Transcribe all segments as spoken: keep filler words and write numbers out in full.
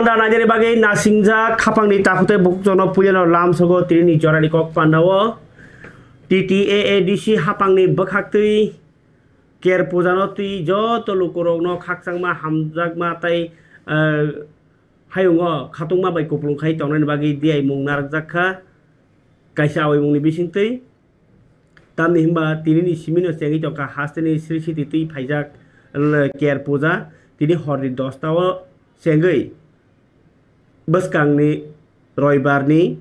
Panda nainani bagwi nasingjak khapangni takhuk tei bukhukchano puilano lamsogo tinini jorani kok pandao T T A A D C hapangni bwkhaktwi Ker pujano twi joto lukurokno khakchangma, hamjakma tei, eh, hayungo khatungma bai kupulung khai tongnani bagwi diyaimung narwkjak kha kaisa awaimungni bisingtwi. Tamni hwnba tinini simino chengwi tongkha hasteni Sri Siti twi phaijak, eh, Ker puja tini horni dosta o chengwi bwskangni roibarni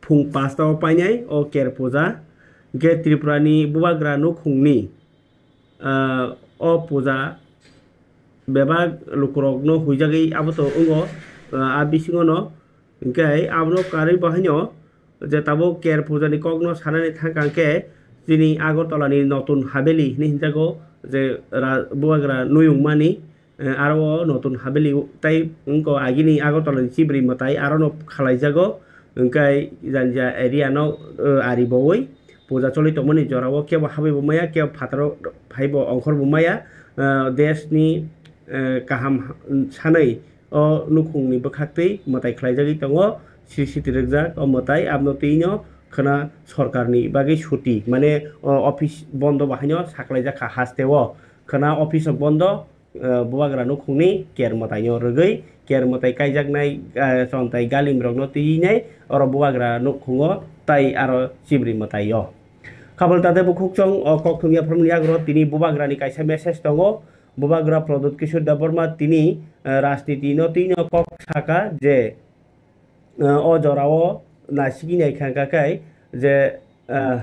phung pasta o painai o Ker puja. Hwnkhe Tripurani bubagra nukhungni, ah, o puja bebak lukurokno huijagwi abo to wngo, ah, a bisingono. Hwnkhe abono karwi bo haino je tabuk Ker pujani kokno sanani thangkha hwnkhe chini Agartala ni Notun Haveli hinwi hinjago je ra-, bubagra nuyungmani, eh, aro o Notun Haveli tei wngkha agini Agartala ni Chibri mwtai arono khalaijago, hwnkhe janja area no, eh, ari bowi puja choli tongmani jorao kebo habwi bo maya, kebo phataro phaibo ongkhor bo maya, eh, desh ni, eh, kaham sanwi o nukhungni bwkhaktwi mwtai khlaijagwi tongo, sri siti rwkjak o mwtai abono twino khwna sorkarni bagwi suti, mane, o, office bondo bahaino saklaijak kha hasteo. Khwna office o bondo, eh, bubagra nukhungni Ker mwtaino rwgwi, Ker mwtai kaijaknai, eh, chontai galimrokno twinai oro bubagra nukhungo tai aro Chibri mwtaio. Khabal tate bukhukchong o kok thumya phormani yagro tini bubagrani kaisa message tongo. Bubagra Pradyut Kishore Debbarma tini, eh, rajniti no twino kok saka je, eh, o jorao naisiki nai kha kai je, eh,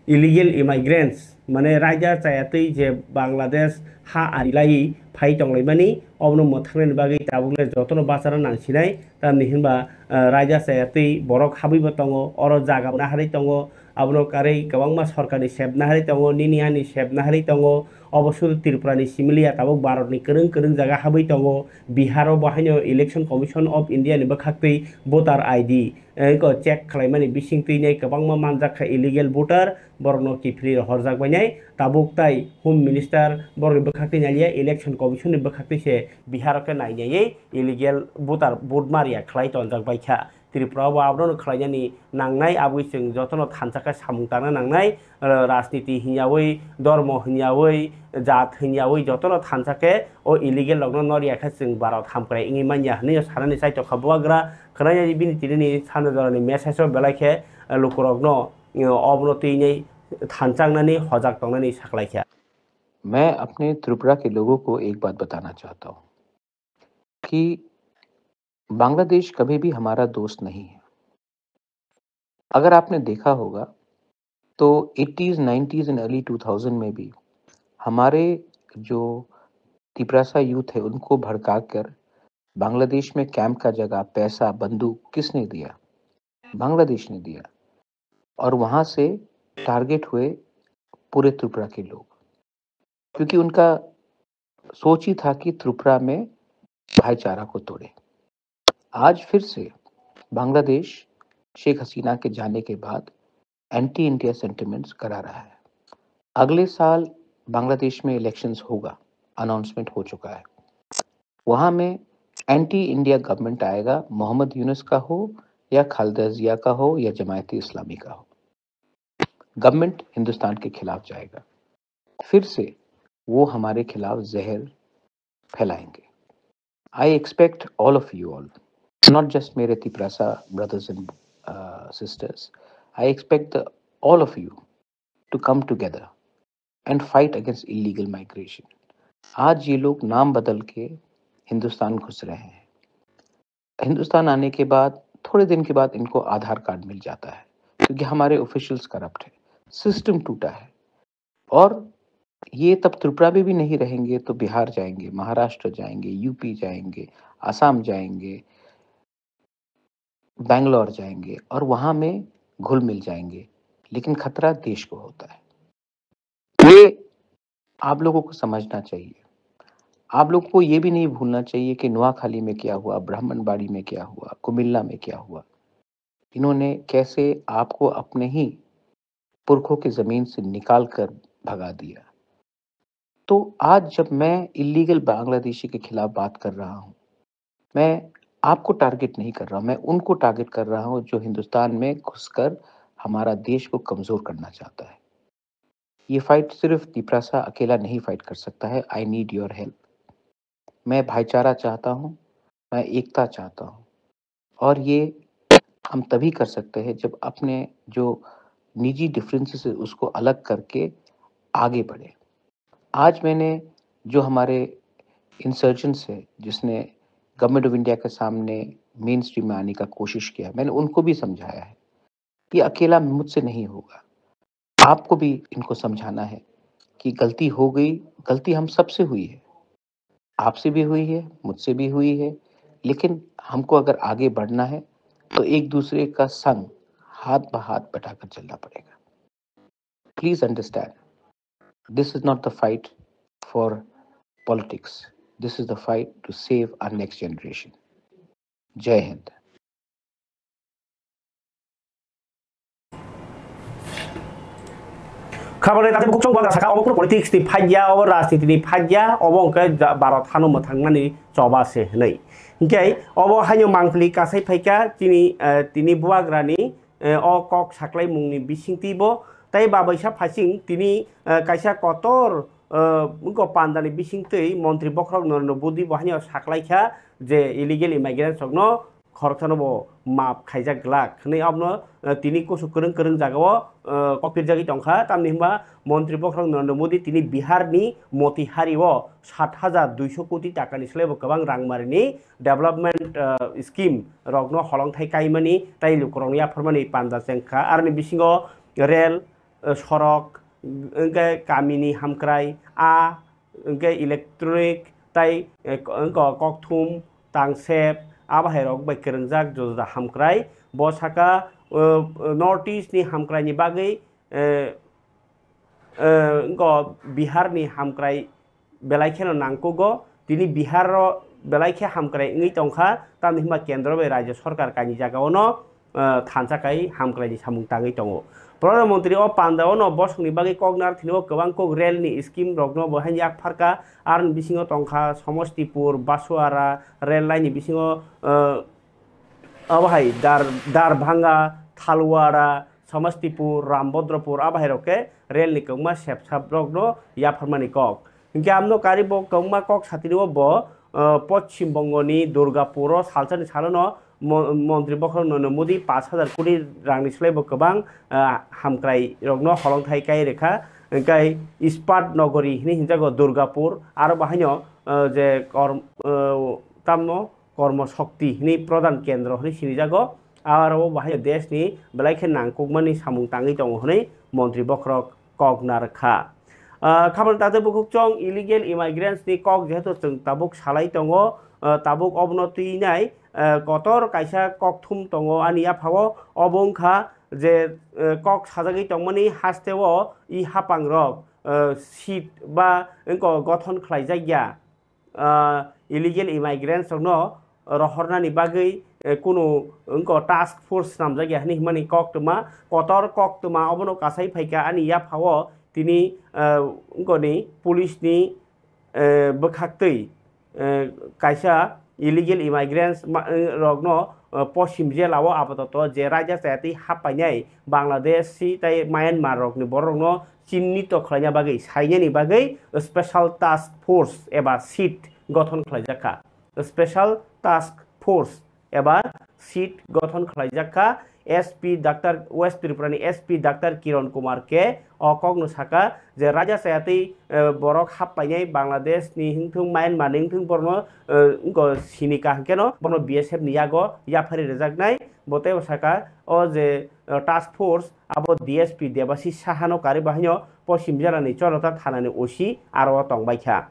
illegal immigrants, mane raida chayatwi je Bangladesh ha arilai phai tonglaimani, obono mwthangnani bagwi tabukle jotono bachara nangsinai, tamni hinba, eh, raida chayatwi borok habwibo tongo, oro jaga naharwi tongo, abono karwi kwbangma sorkarni sep naharwi tongo, nini ani sep naharwi tongo, obo sudu Tripurani similiya tabuk Bharatni kwrwng kwrwng jaga habwi tongo, Biharo bo haino Election Commission of India ni bwkhaktwi voter I D, eh, ko check khlaimani bisingtwi nai kwbangma manjak kha illegal voter, borokno kiphilwi rohorjak bainai. Tabuk tai Home Minister borokni bwkhaktwi naiya, Election Commission ni bwkhaktwi se Bihar o khe nainaiwi illegal voter vote mariya khlai tonjak bai kha. Tripura o bo abono khlainani nangnai, aboni chwng jotono thansa khe samung tangna nangnai. eh, rajniti hinyawi, dhormo hinyawi, jat hinyawi jotono thansa khe o illegal rokno noriya khe chwng Bharat hamkrai wngwi manya hwnwi sanani chaitokha bubagra. Khwnaya bini tinini sana jorani message o belai khe, eh, lukurokno, eh, obono twinai thansa wngnani hojak tongnani saklaikha. मैं अपने त्रिपुरा के लोगों को एक बात बताना चाहता हूँ कि बांग्लादेश कभी भी हमारा दोस्त नहीं है। अगर आपने देखा होगा तो eighties, nineties and early two thousand में भी हमारे जो तिपरासा यूथ है उनको भड़काकर बांग्लादेश में कैंप का जगह, पैसा, बंदूक किसने दिया? बांग्लादेश ने दिया। और वहां से टारगेट हुए पूरे त्रिपुरा के लोग, क्योंकि उनका सोच ही था कि त्रिपुरा में भाईचारा को तोड़े। आज फिर से बांग्लादेश शेख हसीना के जाने के बाद एंटी इंडिया सेंटिमेंट्स करा रहा है। अगले साल बांग्लादेश में इलेक्शंस होगा, अनाउंसमेंट हो चुका है। वहां में एंटी इंडिया गवर्नमेंट आएगा, मोहम्मद यूनुस का हो या खालिदा जिया का हो या जमायती इस्लामी का हो, गवर्नमेंट हिंदुस्तान के खिलाफ जाएगा। फिर से वो हमारे खिलाफ जहर फैलाएंगे। I expect all of you all, not just मेरे Tiprasa brothers and, uh, sisters, I expect the, all of you to come together and fight against illegal migration. आज ये लोग नाम बदल के हिंदुस्तान घुस रहे हैं। हिंदुस्तान आने के बाद थोड़े दिन के बाद इनको आधार कार्ड मिल जाता है, क्योंकि हमारे ऑफिशियल्स करप्ट है, सिस्टम टूटा है। और ये तब त्रिपुरा में भी नहीं रहेंगे तो बिहार जाएंगे, महाराष्ट्र जाएंगे, यूपी जाएंगे, आसाम जाएंगे, बैंगलोर जाएंगे और वहां में घुल मिल जाएंगे। लेकिन खतरा देश को होता है। ये आप लोगों को समझना चाहिए। आप लोगों को ये भी नहीं भूलना चाहिए कि नोआखाली में क्या हुआ, ब्राह्मणबाड़ी में क्या हुआ, कुमिल्ला में क्या हुआ। इन्होंने कैसे आपको अपने ही पुरखों की जमीन से निकाल कर भगा दिया। तो आज जब मैं इलीगल बांग्लादेशी के खिलाफ बात कर रहा हूं, मैं आपको टारगेट नहीं कर रहा हूं, मैं उनको टारगेट कर रहा हूं जो हिंदुस्तान में घुसकर हमारा देश को कमजोर करना चाहता है। ये फाइट सिर्फ तिपरासा अकेला नहीं फाइट कर सकता है। I need your help. मैं भाईचारा चाहता हूं, मैं एकता चाहता हूं। और ये हम तभी कर सकते हैं जब अपने जो निजी डिफरेंसेस है उसको अलग करके आगे बढ़े। आज मैंने जो हमारे इंसर्जेंट्स है जिसने गवर्नमेंट ऑफ इंडिया के सामने मेन स्ट्रीम में आने का कोशिश किया, मैंने उनको भी समझाया है कि अकेला मुझसे नहीं होगा। आपको भी इनको समझाना है कि गलती हो गई, गलती हम सबसे हुई है, आपसे भी हुई है, मुझसे भी हुई है, लेकिन हमको अगर आगे बढ़ना है तो एक दूसरे का संग हाथ ब हाथ बैठाकर चलना पड़ेगा। Please understand, this is not the fight for politics, this is the fight to save our next generation. Jai Hind. Khabari tate bukhuk chong bagra saka obo kunu politics ni phaiya, obo rajniti ni phaiya, obo hwnkhe Bharat hano mwthangnani choba se hwnwi. Hinkhe obo haino mangpili kasai phaikha chini tini bubagrani o kok saklaimungni bisingtwi bo tei babaisa phaising tini kaisa kotor wngkha pandani bisingtwi montri bokhorok Narendra Modi bo haino saklaikha je illegal immigrants rokno khoroksano bo map khaijak glak hwnwi abono tini kusu kwrwng kwrwng jagao kok pirjagwi tongkha. Tamni hwnba montri bokhorok Narendra Modi tini Biharni Motihari o sat hajar duiso koti takani slai bo kwbang rangmarini development scheme rokno holongthai kaimani tei lukurokno yapharmani panda chengkha. Aroni bisingo rel, sorok, hwnkhe kamini hamkrai, a hwnkhe electronic tei kokthum, tangsep, a bahairok bai kwrwngjak juda juda hamkrai. Bo saka North East ni hamkraini bagwi wngkha Bihar ni hamkrai belai kheno nangkugo. Tini Bihar o belai khe hamkrai wngwi tongkha, tamni hwnba kendro bai rajyo sorkar kaini jagao no thansa kai hamkrai ni samung tangwi tongo. Pradhan Mantri o panda o no bosong ni bagwi kok narwkthini o kwbang kok rel ni scheme rok no bo haino yak pharkha, aroni bisingo tongkha Samastipur, Basuara rel line ni bisingo abo hai Darbhanga, Thalwara, Samastipur, Rambhadrapur a bahairok khe rel ni kwbangma sepsap rok no yapharmani kok. Hinkhe amno kari bo kwbangma kok satini o bo Poschim Bongo ni Durgapur o salsa ni salo no montri bokhorok Narendra Modi pash hajar koti rang ni slai bo kwbang hamkrai rok no holongthai kai rwkha. Hinkhe Ispat Nogori hinwi hinjago Durgapur, aro bo haino je tamo Kormo Shakti hinwi pradhan kendro hinwi sinijago, aro bo bahai desh ni belai khe nangkukmani samung tangwi tongo hinwi montri bokhorok kok narwkha. Khabani tate bukhuk chong illegal immigrants ni kok jehetu chwng tabuk salai tongo, tabuk obono twinai kotor kaisa kokthum tongo ani yaphao, obo wngkha je kok sajagwi tongmani hasteo i hapangrok seat ba wngkha gothon khlaijakya illegal immigrants rokno rohornani bagwi kunu wngkha task force swnamjakya hinwi himani koktwma, kotor koktwma obono kasai phaikha ani yaphao tini wngkha ni police ni bwkhaktwi kaisa illegal immigrants rokno Poschim jela o apatoto je raida chayatwi happainai Bangladeshi tei Myanmar rokni bororokno chinnito khlaina bagwi sainani bagwi special task force eba seat gothon khlaijakha. Special task force eba seat gothon khlaijakha. S P Doctor West Tripura ni S P Doctor Kiron Kumar K o kokno saka je raida chayatwi borok happainai Bangladesh ni hwnkhe Myanmar ni hwnkhe borokno wngkha sini kaham kheno borokno B S F ni yago yaphari rwjaknai. Bo teibo saka o je task force abo D S P Debashish Saha no karwi bahaino Poschim jela ni Chorlota thana ni O C aro o tongbaikha.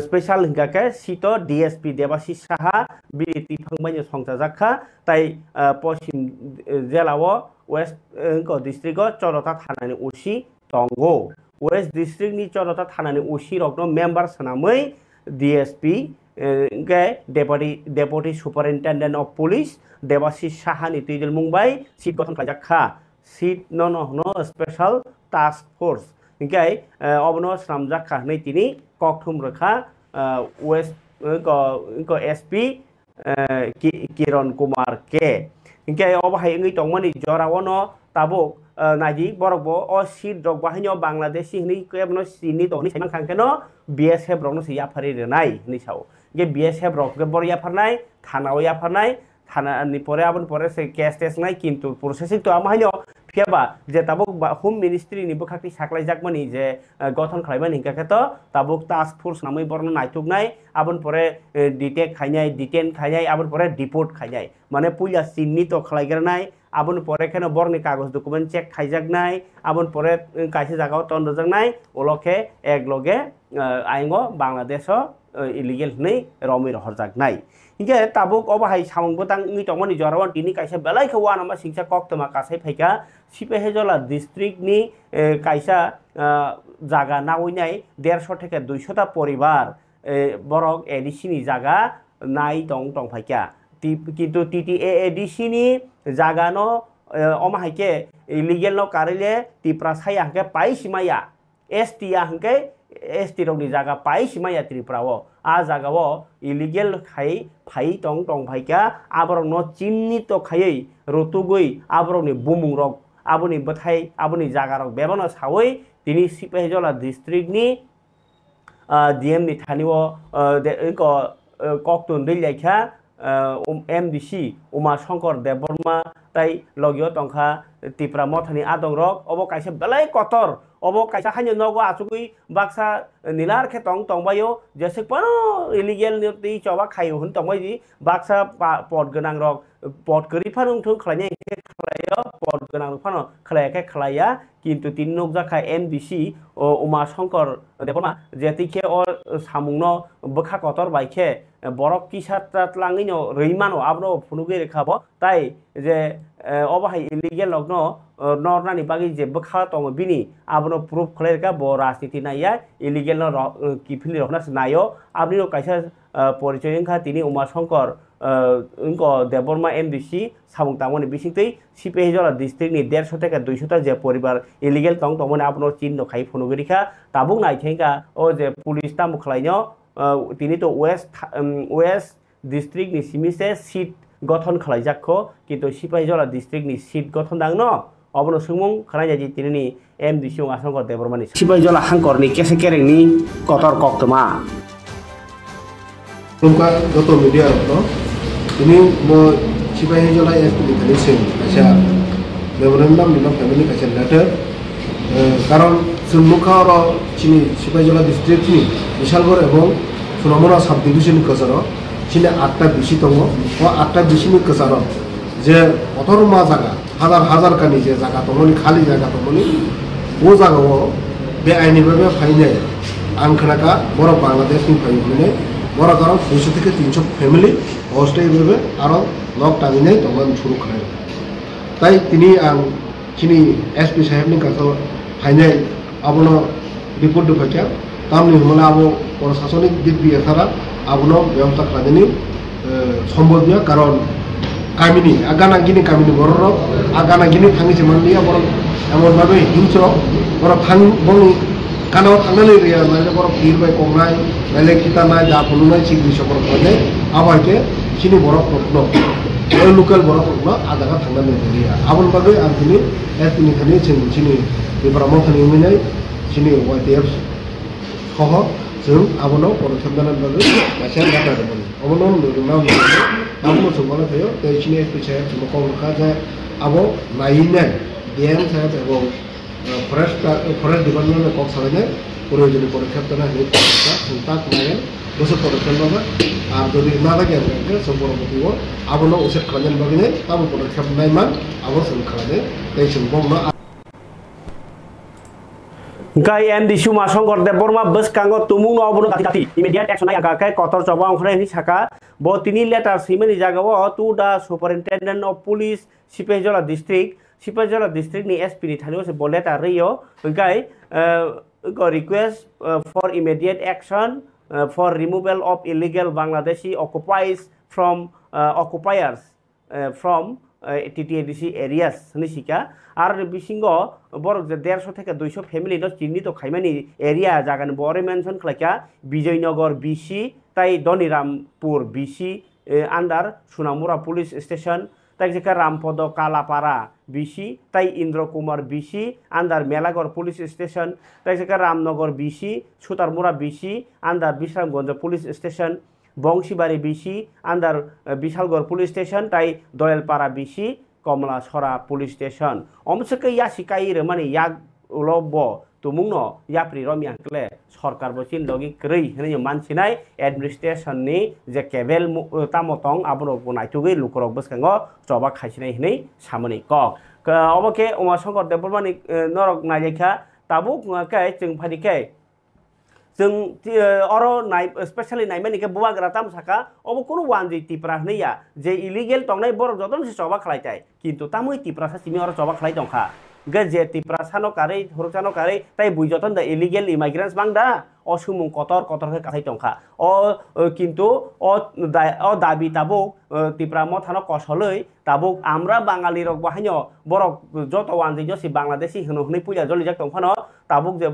Special hingka khe sito D S P Debashish Saha bini twiphang bai no songchajak kha, tai Poschim jela o West district o Chorlota thana ni O C tongo. West district ni Chorlota thana ni O C rok no member swnamwi D S P hingke Deputy Superintendent of Police Debashish Saha ni twidulmung bai seat gothon khlaijak kha. Seat no no hwno special task force. Hinkhe obono swnamjak kha hwnwi tini kokthum rwkha West wngkha, wngkha S P, eh, Ki-, Kiron Kumar K. Hinkhe obo hai wngwi tongmani jorao no tabuk, eh, naidi borok bo o seat rok bahaino Bangladeshi hinwi kebono sini tongni saiman kha khe no B S F rok no se yapharwi rwnai hinwi sao. Hinkhe B S F rok khe boro yapharnai, thana o yapharnai, thana ni pore aboni pore se case tes wngnai, kintu processing to amo haino phiya ba je tabuk ba Home Ministry ni bwkhak twi saklai jakmani je, eh, gothon khlaimani hinkha khe to tabuk task force namwi borokno naituknai, aboni pore, eh, detect khainai, detain khainai, aboni pore deport khainai. Mane puila chinni to khlaigrwnai, aboni pore kheno borokni kagoj document check khaijaknai, aboni pore, eh, kaisa jagao ton rwjaknai, ulo khe ek loge, eh, ayingo Bangladesh o, eh, illegal hwnwi romwi rohorjaknai. Hinkhe tabuk obo hai samung bwtang wngwi tongmani jorao tini kaisa belai khe uanama singcha koktwma kasai phaikha, Sipahijola district ni, eh, kaisa, ah, jaga nawi nai derso theke duiso ta poribar, eh, borok A D C ni jaga nai tong tong phaikha. Ti-, kintu T T A A D C ni jaga no, eh, omo hai khe illegal no karwi le Tipra saya hwnkhe pai sima ya. S T ya hwnkhe S T rokni jaga pai sima ya Tripura o. A jaga o illegal khai phai tong tong phaikha, aborokno chinni to khaiwi rutugwi aborokni bumung rok, aboni bwthai, aboni jaga rok bebano sawi tini Sipahijola district ni, ah, D M ni thani o, ah, de-, ko, ah, koktun rwi laikha, ah, um, M D C Uma Shankar Debbarma tai logio tongkha Tipra Mothani adongrok. Obo kaisa belai kotor, obo kaisa haino nogo achugwi baksa nilar khe tong tongbaio, jeswk phano illegal ni twi choba khaio hwn tongbai di, baksa pa-, pot gwnang rok pot kwrwi phano wngthung khlainai khe khlaio, pot gwnang rok phano khlaiya khe khlaiya, kintu tini nukjakha M D C o Uma Shankar Debbarma, je twi khe o samungno bwkha kotor bai khe borok kisa ta tlangwino rwi mano, abono phunugwi rwkha bo. Tai je, eh, obo hai illegal rokno, eh, nornani bagwi je bwkha tongo bini, abono proof khlai rwkha bo rajniti naiya, illegal no ro-, eh, kiphilwi rokna se naio. Aboni no kaisa, eh, porichoi wngkha tini Uma Shankar, eh, wngkha Debbarma M D C samung tangmani bisingtwi Sipahijola district ni derso theke duiso ta je poribar illegal tong tongmani abono chinno khai phunugwi rikha. Tabuk naikhe wngkha o je police tamo khlaino, eh, tini to West, um, West district ni simi se seat gothon khlaijak kho, kintu Sipahijola district ni seat gothon dang no? Obono swngmung khwlainai di tinini M D C wng Asongkor Debbarmani. Sipahijola hangkor ni kesa kereng ni kotor koktwma. Tungka joto media rok no, tini mo Sipahijola S P ni thani se kaisa memorandum ni no family kaisa letter, eh, karon chwng nukha oro chini Sipahijola district ni Bisalgor ebong Sunamura sub division ni kwcharo chini atta bisi tongo. O atta bisi ni kwcharo je kotorma jaga, hajar hajar kani je jaga tongmani, khali jaga tongmani, o jaga o be aini bhabe phainai. Ang khnakha borok Bangladesh ni phai hwnwi, borok aro duiso theke tinso family hostel bhabe aro nok tangwi nai tongmani suru khnai. Tai tini ang chini S P saheb ni kaso phainai, abono report rwphaikha. Tamni hwnmale abo prosasonik dik biya sara abono bebostha khlainani, eh, sombol biya, karon kamini, a gana gini kamini borok rok, a gana gini thangwi se manliya borok, emon bhabe hingsro borok thang boni gana o thangnani rwya, naile borok bir bai koknai, naile khitanai, da phunuknai, chikri sokorok khlainai, abo hai khe chini borok rokno, local borok rokno a jaga thangnani rwya. Aboni bagwi ang tini, eh, tini thani chwng chini Tipra Mothani wngwi nai, chini Y T F soho chwng abono podokkhep nana bagwi kaisa letter rwmani. Obono nwng rwna hwnwi abono chwng mano phaio, tei chini S P saheb chwngno kok rwkha je abo naiwi nai D M saheb ebong, uh, forest, uh, forest department bai kok salainai, proyojoni podokkhep nana hwnwi kok rwkha, chwng tak naiwi bwswk podokkhep nana, ar jodi nana khe hwnkhe chwng poroboti o abono uched khlainani bagwi nai tamo podokkhep nai man abo chwng khlainai, tei chwng bokno Hwnkhe M D C Uma Shankar Debbarma bwskango tumungno obono dati dati immediate action nai ang kha khe kotor choba ongkhornai hwnwi sakha. Bo tini letter swimani jagao to the Superintendent of Police, Sipahijola District, Sipahijola District ni S P ni thani o se bo letter rwio. Hwnkhe, eh, go request, eh, for immediate action, eh, for removal of illegal Bangladeshi occupies from, eh, occupiers, eh, from, eh, T T A D C areas hwnwi sika. Aroni bisingo borok je derso theke duiso family no chinni to khaimani area jagani bo ore mention khlaikha, Bijoynagar B C, tai Donirampur B C, eh, under Sunamura Police Station, tai khe Rampodo Kalapara B C, tai Indra Kumar B C under Melagor Police Station, tai khe Ramnagar B C, Sutarmura B C under Bisramganj Police Station, Bongsibari B C under, eh, Bisalgor Police Station, tai Doyalpara B C, Komlasora Police Station. Omswkhe yasi kai rwmani yak ulo bo tumungno yapri romya hwnkhe sorkar bo chini logi kwrwi hwnwi mansinai administration ni je cable mu-, tamo tong abono bo naitugwi lukurok bwskango choba khaisinai hwnwi samani kok. Ka-, obo khe Uma Shankar Debbarma ni, eh, norok nailaikha tabuk wngkha khe chwng phaidi khe Chwng ti-, eh, oro nai, specially naimani khe bubagra tamo saka, obo kunu wanjwi Tipra hwnwi ya, je illegal tongnai borok jotono se choba khlai tai, kintu tamwi Tiprasa simi oro choba khlai tongkha. Hwnkhe je Tiprasano karwi, Huruksano karwi, tai bui jotono da illegal immigrants bang da, o swngmung kotor kotor khe kathai tongkha. O, eh, kintu o da-, o dabi tabuk, eh, Tipra mothano kosolwi, tabuk amra Bangali rok bo haino borok joto wanjwi no si Bangladeshi hwno hwnwi puila jolijak tong phano, tabuk je, eh,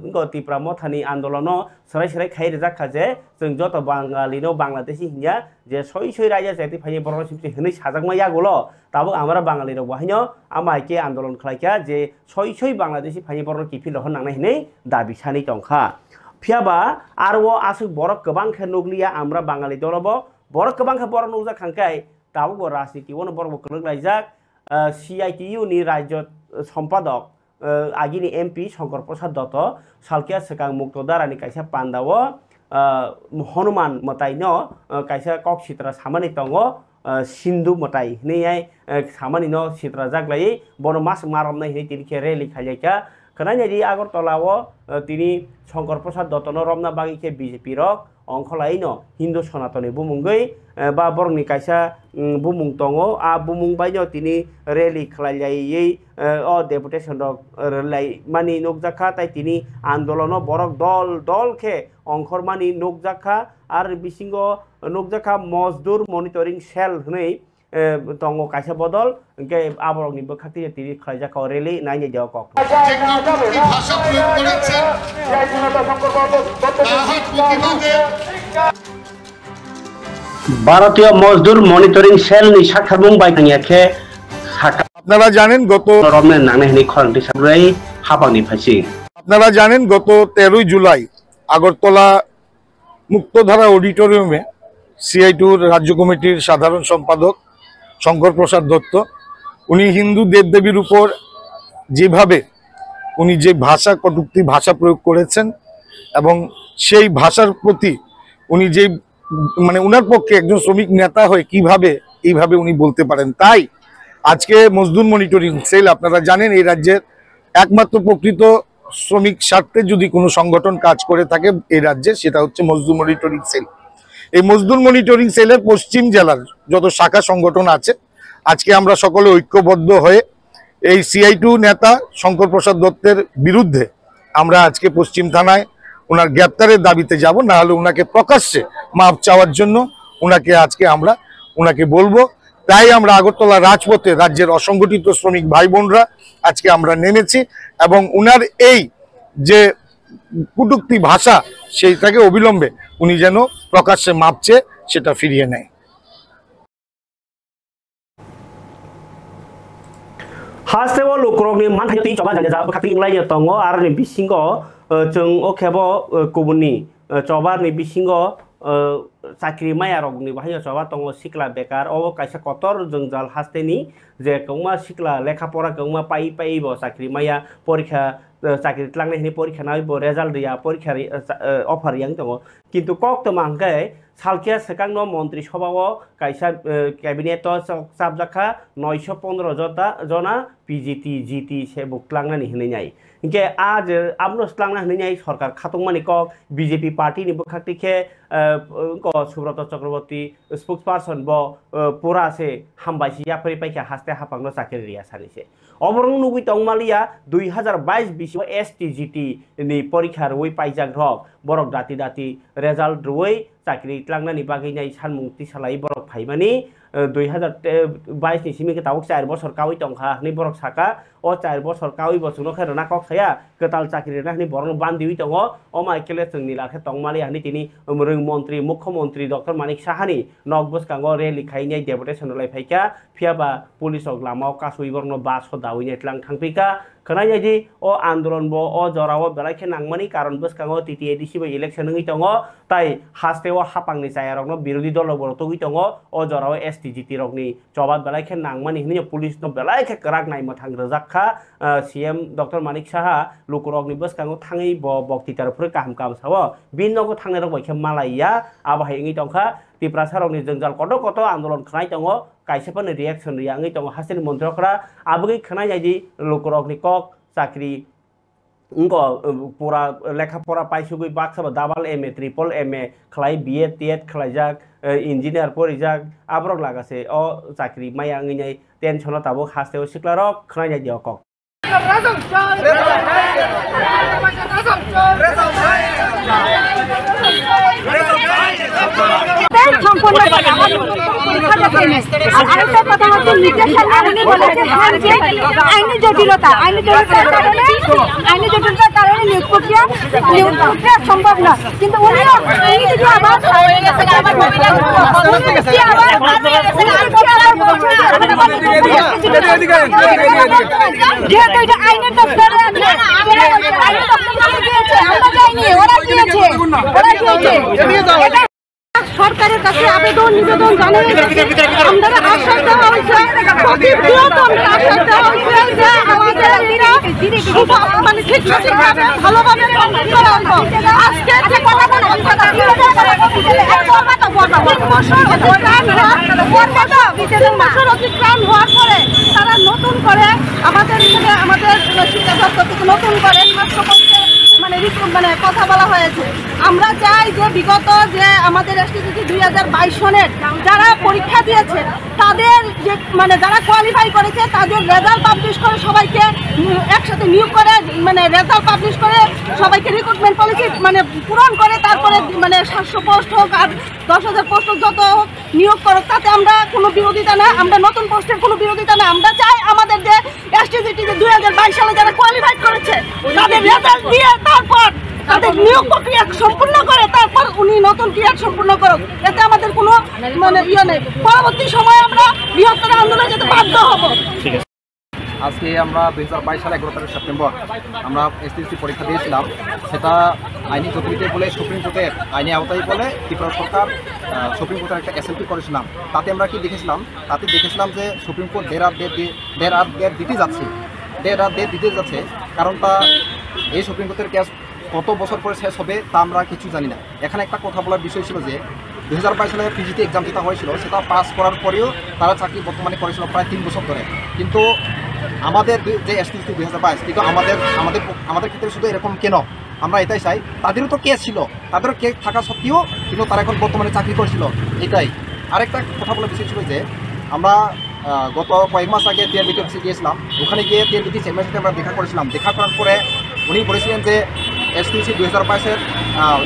wngkha Tipra mothani andolono swrai swrai khai rijak kha je chwng joto Bangali no Bangladeshi hinya je soi soi raida chai twi phai borok no simi hwnwi sajakma yagulo, tabuk amra Bangali rok bo haino amai khe andolon khlai kha je soi soi Bangladeshi phai borok no kiphil rohor nangnai hwnwi dabi sani tong kha. Phiya ba aro o aswk borok kwbang khe nukliya amra Bangali dolo bo, borok kwbang khe borok nukjak kha hwnkhe tabuk bo rajniti o no borok bo kwlwk laijak. Ah, C I T U ni rajyo, eh, sompadok, eh, agini M P Shankar Prasad Dotto salkhe swkang Mukto Dara ni kaisa panda o, ah, Hanuman mwtai no, eh, kaisa kok sitra samani tongo, eh, Sindhu mwtai hwnwi ai, eh, samani no sitra jak lai bono mas ma romnai hwnwi tini khe rally khailai kha. Khwnai nai di Agartala o, eh, tini Shankar Prasad Dotto no romna bagwi khe B J P rok ongkholaino Hindu Sanatani bumungwi, eh, ba borokni kaisa, mm, bumung tongo. A bumung baino tini rally khlailaiwi, eh, o deputation rok rwlai mani nukjakha, tai tini andolono borok dol dol khe ongkhormani nukjakha. Ar bisingo nukjakha Mojdur Monitoring Cell hwnwi, eh, tongo kaisa bodol, hwnkhe aborokni bwkhak twi tini khlaijak kha o rally, nainai de o kok. যে কটূক্তি ভাষা প্রয়োগ করেছেন, তাহার প্রতিবাদে ভারতীয় মজদুর monitoring cell ni sakharmung bai tangya khe saka আপনারা জানেন গত romne nangnai hwnwi khorang tisa bai hapangni phaising. আপনারা জানেন গত তেরোই জুলাই আগরতলা মুক্তধারা অডিটোরিয়ামে সিআইটিউর রাজ্য কমিটির সাধারণ সম্পাদক শঙ্কর প্রসাদ দত্ত, উনি হিন্দু দেবদেবীর উপর যেভাবে উনি যে ভাষা কটূক্তি ভাষা প্রয়োগ করেছেন এবং সেই ভাষার প্রতি উনি যে, মানে, ওনার পক্ষে একজন শ্রমিক নেতা হয়ে কিভাবে এইভাবে উনি বলতে পারেন। তাই আজকে মজদুর মনিটরিং সেল, আপনারা জানেন, এই রাজ্যের একমাত্র প্রকৃত শ্রমিক স্বার্থে যদি কোনো সংগঠন কাজ করে থাকে এই রাজ্যে, সেটা হচ্ছে মজদুর মনিটরিং সেল। এই মজদুর মনিটরিং সেলের পশ্চিম জেলার যত শাখা সংগঠন আছে, আজকে আমরা সকলে ঐক্যবদ্ধ হয়ে এই সিআইটিউ নেতা শঙ্কর প্রসাদ দত্তের বিরুদ্ধে আমরা আজকে পশ্চিম থানায় ওনার গ্রেপ্তারের দাবিতে যাব, না হলে ওনাকে প্রকাশ্যে মাফ চাওয়ার জন্য ওনাকে আজকে আমরা ওনাকে বলবো। তাই আমরা আগরতলা রাজপথে রাজ্যের অসংগঠিত শ্রমিক ভাই বোনরা আজকে আমরা নেমেছি এবং ওনার এই যে কটূক্তি ভাষা, সেইটাকে অবিলম্বে উনি যেন প্রকাশ্যে মাপ চেয়ে সেটা ফিরিয়ে নেয়। Haste o lukurokni manthai twi choba jani ja bwkhak twi wnglaino tongo, aroni bisingo, eh, chwng o khebo, eh, kubunni, eh, chobarni bisingo, eh, chakri mayarokni bahai o choba tongo, sikla bekar. Obo kaisa kotor jwngjal hasteni, je kwbangma sikla lekha pora kwbangma pai pai bo chakri maya, porikha, eh, chakri tlangnai hwnwi porikha nai bo result riya, porikha ri-, eh, cha-, eh, offer yang tongo. Kintu koktwma hwnkhe salkhe swkangno Montri Sobhao kaisa, eh, cabinet o chok-, chapjakha noisho pondro jota, jona P G T, G T se bo tlangnani hwnwi nai. Hinkhe a je abono tlangna hwnwi nai sorkar khatungmani kok B J P party ni bwkhak twi khe, eh, ko Subroto Chakraborty spokesperson bo, eh, pura se hambai se yapharwi paikha haste haphangno chakri riya sani se. Oborok nugwi tongmaliya dui hazar bais bisingo S T G T ni porikha rwui paijak rok, borok dati dati result rwui chakri tlangnani bagwi nai sanmung tisalai borok phaimani, eh, dui hazar bais ni simi khe tabuk char bosor kaui tongkha hwnwi borok saka. O char bosor kaui bo chwngno khe rwna kok saya, kwtal chakri rwna hwnwi borokno bandiwi tongo. Omo hai khe le chwng nila khe tongmaliya hwnwi tini mwrwng montri, mukhyamantri Doctor Manik Sahani nok bwskango rally khainai deputation rwlai phaikha. Phiya ba police rok lamao kasui borokno bus o daui nai tlang thangphi kha. Khwnai nai di, o andolon bo o jora o belai khe nangmani, karon bwskango T T A D C bai election wngwi tongo, tai haste o hapang ni chaya rokno birodhi dol rok bo rwtugwi tongo, o jora o S T G T rok ni choba belai khe nangmani hwnwi police no belai khe kwrak nai mwthang rwjak kha. Ah, C M Doctor Manik Saha lukurok ni bwskango thangwi bo bokti tar phuru kaham kaham sao, bini nogo thangnai rok bai khe malai ya, abo hai wngwi tongkha. Tiprasa rok ni jwngjal kotor kotor andolon khwnai tongo, kaisa phano reaction rwya wngwi tongo hasteni montri okra. Aboni khwnai nai di lukurok ni kok, chakri wngkha, uh, pura lekha pora paisugwi baksa ba double M A, triple M A khlai, B Ed, T Ed khlaijak, uh, engineer porijak, aborok lagase o chakri maya wngwi nai tension o tabuk hasteo siklarok khwnai nai di o kok. সম্পূর্ণ করে আমার পরীক্ষাটা পেলে। আর আরেকটা কথা হচ্ছে, নিজের সামনে উনি বলেছেন যে আইনি জটিলতা, আইনি জটিলতার কারণে, আইনি জটিলতার কারণে নিয়োগ প্রক্রিয়া, নিয়োগ প্রক্রিয়া সম্ভব নয়। কিন্তু উনিও, উনি যদি আবার, উনি যদি আবার, উনি যদি আবার বলছেন, যেহেতু এটা আইনের দপ্তরে আছে, আইনের দপ্তর থেকে দিয়েছে, আমরা যাইনি, ওরা দিয়েছে, ওরা দিয়েছে। এটা সরকারের কাছে আবেদন নিবেদন জানাই, আমরা আশ্বাস দেওয়া হয়েছে, অতি বৃহত্তম আশ্বাস দেওয়া হয়েছে যে আমাদের এটা সুভা-, মানে ঠিক সঠিকভাবে ভালোভাবে কমপ্লিট করা হতো। আজকে যে কথা বলে, তিন বছর অতিক্রান্ত হওয়ার, তিন বছর অতিক্রান্ত হওয়ার পরে তারা নতুন করে আমাদের এখানে আমাদের শিক্ষা দপ্তর থেকে নতুন করে সাতশো পদে মানে রিক্রুট-, মানে কথা বলা হয়েছে। আমরা চাই যে বিগত যে আমাদের এসটিসিটি দুই হাজার বাইশ সনের যারা পরীক্ষা দিয়েছে, তাদের যে, মানে, যারা কোয়ালিফাই করেছে, তাদের রেজাল্ট পাবলিশ করে সবাইকে, উম, একসাথে নিয়োগ করে, মানে, রেজাল্ট পাবলিশ করে সবাইকে রিক্রুটমেন্ট পলিসি, মানে, পূরণ করে, তারপরে, মানে, সাতশো পোস্ট হোক আর দশ হাজার পোস্ট হোক, যত হোক, নিয়োগ করুক, তাতে আমরা কোনো বিরোধিতা না, আমরা নতুন পোস্টের কোনো বিরোধিতা না। আমরা চাই আমাদের যে এসটিসিটি যে দুই হাজার বাইশ সালে যারা কোয়ালিফাইড করেছে, তাদের রেজাল্ট দিয়ে তারপর তাদের নিয়োগ প্রক্রিয়া সম্পূর্ণ করে তারপর উনি নতুন ক্রিয়া সম্পূর্ণ করুক, এতে আমাদের কোনো, মানে, ইয়ে নেই। পরবর্তী সময়ে আমরা বৃহত্তর আন্দোলনে যেতে বাধ্য হব। ঠিক আছে। আজকে আমরা দুই হাজার বাইশ সালে এগারো তারিখ সেপ্টেম্বর আমরা এসটিসি পরীক্ষা দিয়েছিলাম। সেটা আইনি জটিলতা বলে সুপ্রিম কোর্টের আইনি আওতায় বলে ত্রিপুরা সরকার, আহ, সুপ্রিম কোর্টের একটা এসএলপি করেছিলাম। তাতে আমরা কি দেখেছিলাম? তাতে দেখেছিলাম যে সুপ্রিম কোর্ট দের আর দের দি-, দের আর দের দিতে যাচ্ছে, দের আর দের দিতে যাচ্ছে। কারণ তা এই সুপ্রিম কোর্টের কেস কত বছর পরে শেষ হবে তা আমরা কিছু জানি না। এখানে একটা কথা বলার বিষয় ছিল যে দুই হাজার বাইশ সালে পিজিটি এক্সাম যেটা হয়েছিল, সেটা পাস করার পরেও তারা চাকরি বর্তমানে করেছিল প্রায় তিন বছর ধরে। কিন্তু আমাদের দুই-, যে এসটিসি দুই হাজার বাইশ, কিন্তু আমাদের, আমাদের, আমাদের ক্ষেত্রে শুধু এরকম কেন? আমরা এটাই চাই, তাদেরও তো কেস ছিল, তাদেরও কেস থাকা সত্ত্বেও কিন্তু তারা এখন বর্তমানে চাকরি করছিল, এটাই। আরেকটা কথা বলার বিষয় ছিল যে আমরা, আহ, গত কয়েক মাস আগে টিআরবিটি অফিসে গিয়েছিলাম, ওখানে গিয়ে টিআরবিটি চেয়ারম্যানের সাথে আমরা দেখা করেছিলাম। দেখা করার পরে উনি বলেছিলেন যে এসটিসি দুই হাজার বাইশের, আহ,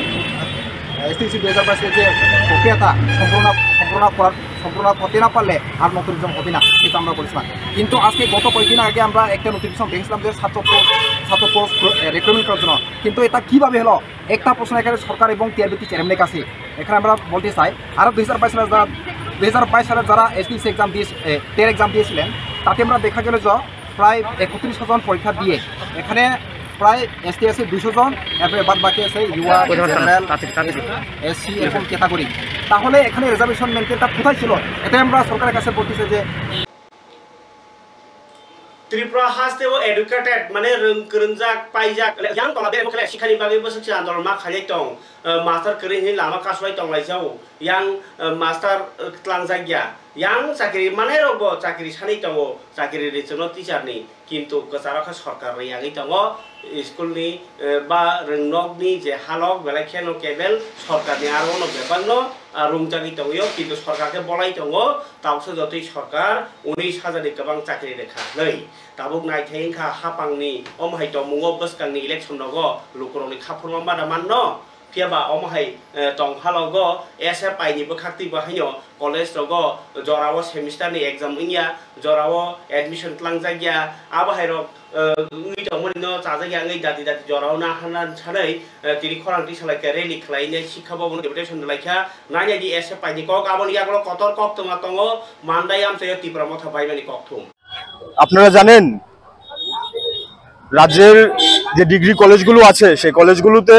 এসটিসি দুই হাজার বাইশের যে প্রক্রিয়াটা সম্পূর্ণ, সম্পূর্ণ করার, সম্পূর্ণ করতে না পারলে আর নতুন এক্সাম হবে না, সেটা আমরা বলেছিলাম। কিন্তু আজকে গত কয়েকদিন আগে আমরা একটা নোটিফিকেশন দেখেছিলাম যে ছাত্র পোস্ট, ছাত্র পোস্ট, এ, রিক্রুটমেন্ট করার জন্য। কিন্তু এটা কিভাবে হলো? একটা প্রশ্ন এখানে সরকার এবং টিআরবিটি চেয়ারম্যানের কাছে। এখানে আমরা বলতে চাই, আরও দুই হাজার বাইশ সালে যারা, দুই হাজার বাইশ সালে যারা এসডিসি এক্সাম দিয়ে, এ, টেট এক্সাম দিয়েছিলেন, তাতে আমরা দেখা গেল যে প্রায় একত্রিশশো জন পরীক্ষা দিয়ে এখানে প্রায় এসটি, এসসি দুইশো জন, এরপরে বাদ বাকি আছে ইউআর, জেনারেল, তাড়াতাড়ি, তাড়াতাড়ি। এসসি, এরকম ক্যাটাগরি। তাহলে এখানে রিজার্ভেশন মেনটেনটা কোথায় ছিল? এটাই আমরা সরকারের কাছে বলতে চাই যে Tripura haste o educated, mane rwng kwrwngjak, paijak, yang tola beremo khe sikhani bagwi bwswk se andolon ma khailai tong, eh, master kwrwi hwnwi lama kasulai tonglaijao, yang, eh, master, eh, tlangjak ya, yang chakri manai rok bo chakri sanwi tongo, chakri ri chwngno teacher ni, kintu kwcharo khe sorkar rwi yagwi tongo, school ni, eh, ba rwngnok ni je halok belai kheno kebel sorkar ni aro no bebak no, ah, rwngjagwi tongwi o, kintu sorkar khe bolai tongo. Tabuksa jotoi sorkar unis hajar ni kwbang chakri rwkha hwnwi. Tabuk naithai wngkha hapangni omo hai tongmungo bwskangni election rogo lukurokni khaphurma mada manno. Phiya ba omo hai, eh, tong halogo S F I ni bwkhak twi bo haino college rogo jorao semester ni exam wngya, jorao admission twlangjak ya, abo hai rok, eh, wngwi tongmani no chajak ya wngwi dati dati jorao na hana sanai, eh, tini khorang twi salai khe rally khlai nai, Shikkha Bhavan deputation lai kha, nai nai di S F I ni kok, aboni yagulo kotor koktwma tongo, Mandai amchaio Tipra Motha baimani kokthum. আপনারা জানেন, রাজ্যের যে ডিগ্রি কলেজগুলো আছে, সেই কলেজগুলোতে